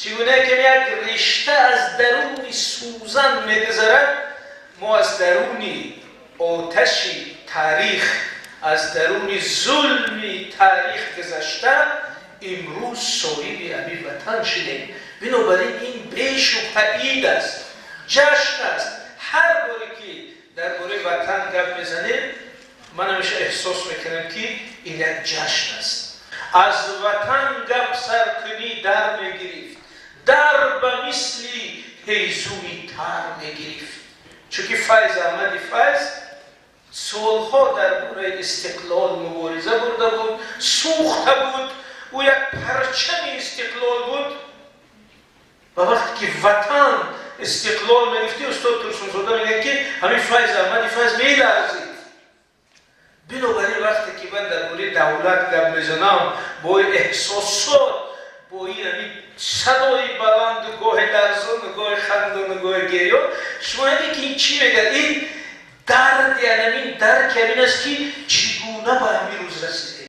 Чӣ гуна ки як ришта аз даруни сӯзан мегузарад, мо аз даруни оташи таърих, аз даруни зулми таърих гузашта, имрӯз соҳиби ҳамин ватан шудем. Бинобар ин ин бешубҳа ид аст, ҷашн аст. Ҳар боре ки дар бораи ватан гап мезанем, ман ҳамеша эҳсос мекунам, ки ин як ҷашн аст. Аз ватан гап сар кунӣ, дар мегирифт, дар ба мисли ҳезуми тар мегирифт, чунки Файз Аҳмади Файз солҳо дар бораи истиқлол мубориза бурда буд, сӯхта буд, ӯ як парчами истиқлол буд. Ва вақте ки ватан истиқлол мегирифти, устод Турсунзода мегӯяд, ки ҳамин Файз Аҳмади Файз меларзид. Бинобар ин вақте ки ман дар бораи давлат гап мезанам, бо эҳсосот, бо ин ҳамин садои баланду гоҳе ларзону, гоҳе хандону, гоҳе гирён, шумо ки ин чӣ мегӯяд? Ин дарди, анамин дарки ҳамин аст, ки чӣ гуна ба ҳамин рӯз расидем.